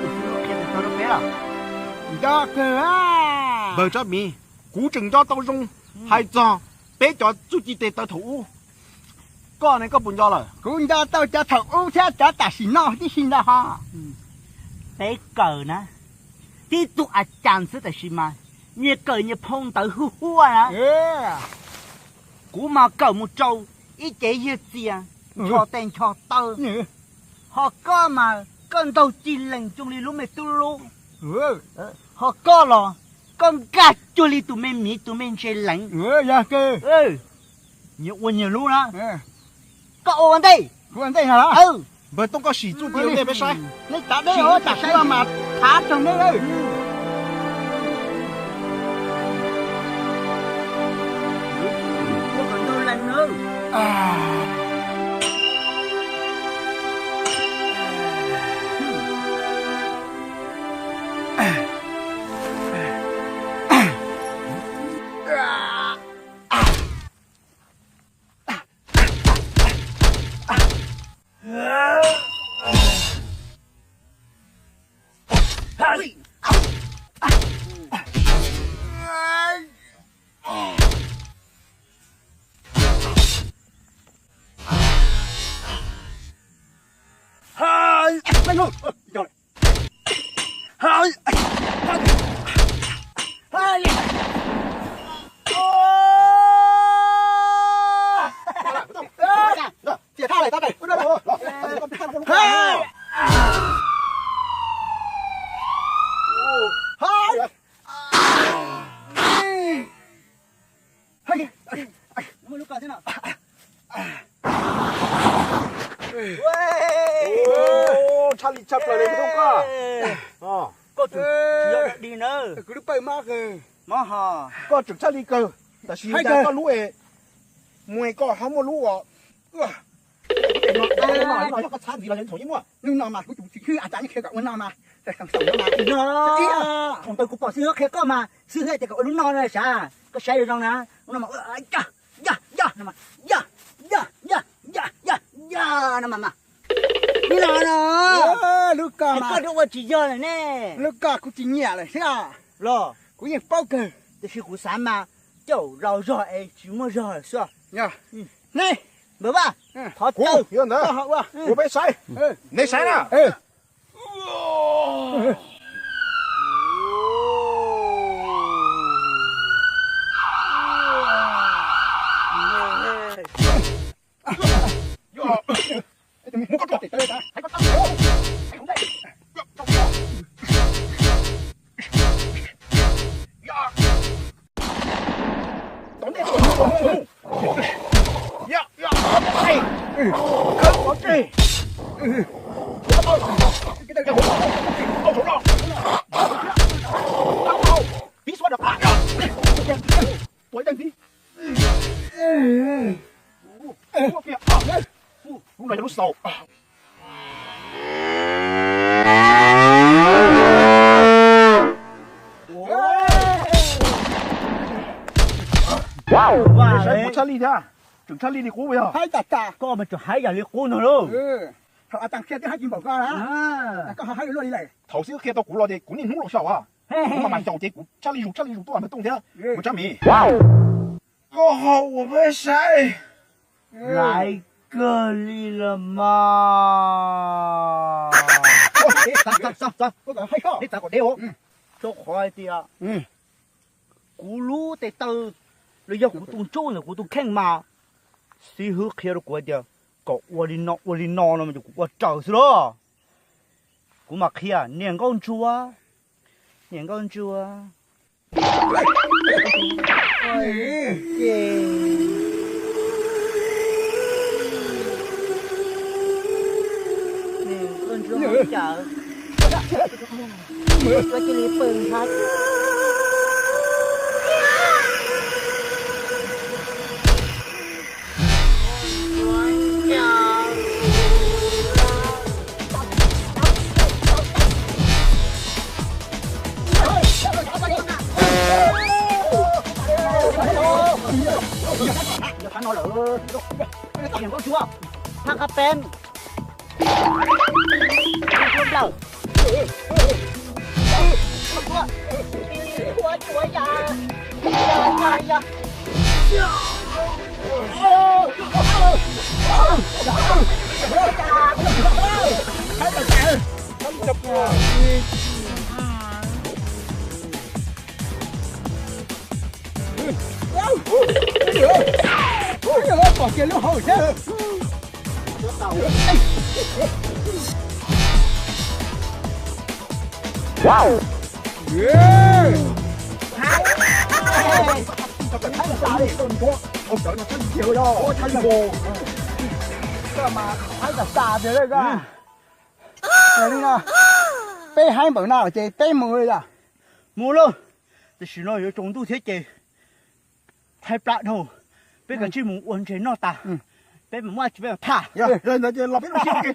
Tus xib hwb qhia tes taw rau peb lawm. Nco kawg. Npawg Tsab Miv, kuv tseem nco tau zoo hais txog peb cov txuj ci tes taw thaum ub. Koj ne, koj puas nco lawm? Kuv nco tau cov thaum ub thiab cov tam sim no tib si ntag ho. Peb kawm na, tib tug a cas xwb, tab sis mas nyias kawm nyias phoo ntawv huaj huaj na. Kuv mas kawm mus rau ib cev yawg txias ncho tes ncho taw, ho koj mas koj ntaug ci lees zoo li lub me tub lub, ho koj los koj nkag cuag li tus me miv tus me ntse lees. Nyias ua nyias lub na. Koj ua ua ntej. Npawg Tooj, koj sim txuj ci ua ntej peb saib. Nej tav deb os, tam sim no mas thav tag neb lawm. Tshaj li tshaj plaws li koj. Koj tseem tshaj li kawg, tab sis koj lub es mus koj ho muaj lub os. Koj txhab ntxiv los ntxhov yeej muaj. Hnub no mas kuv tus txiv hwb a tas yeej qhia kom ua no mas, thaum ntawd kuv pom xib hwb qhia koj mas xib hwb tias kom ua lub no na sav, koj saib zoo zoo na, ua no mas, ya ya ya no mas, ya ya ya ya ya no mas mas. Li no no. Lub koj mas koj ua tsis yog lawm ne. Lub koj kuv tsis nyiam lawm thiab. Los kuv yeej paub kawg, tiam sis kuv xav mas caum laus zog es tsis muaj zog lawm xwb. Ne, npawg Vaj, thov caw ua peb saib. Nej saib na. Lub no yog lub xaus. Saib kuv tshaj lij thiab, tseem tshaj lij li qub yog. Koj mas tseem haib yam li qub no lauj. Thaum xib hwb qhia tau kuv los ces kuv niaj hnub los xyaum, kuv mas mas xyaum ces kuv tshaj lij zus tshaj lij zus tuaj npawg Tooj thiab kuv Tsab Miv. Koj ho ua peb saib. Laiv kawg li los mas. Neb txav kom deb, rau qhov hais tias kuv lub tes taw los yog kuv tus ntsuj ntawm kuv tus kheej mas xib hwb qhia rau kuv hais tias kom ua li no ua li no no mas kuv ua raws xwb los. Kuv mam qhia niam nkauj ntsuab, niam nkauj ntsuab. Niam nkauj ntsuab hauv cawv, koj cia li pw ntshab. Niam nkauj ntsuab, thaj qab peeb. Lauj. Pom kiag lub hauv thiab. Peb haib npaum no ces peb mus li yom. Mus lauj, tam sim no yuav tsaus ntuj thiab ces haib plab dhau, peb kav tsij mus ua ntses noj tas, peb mus muab tsis peb thaj. Yog li ntawd ces los peb mus ua ke.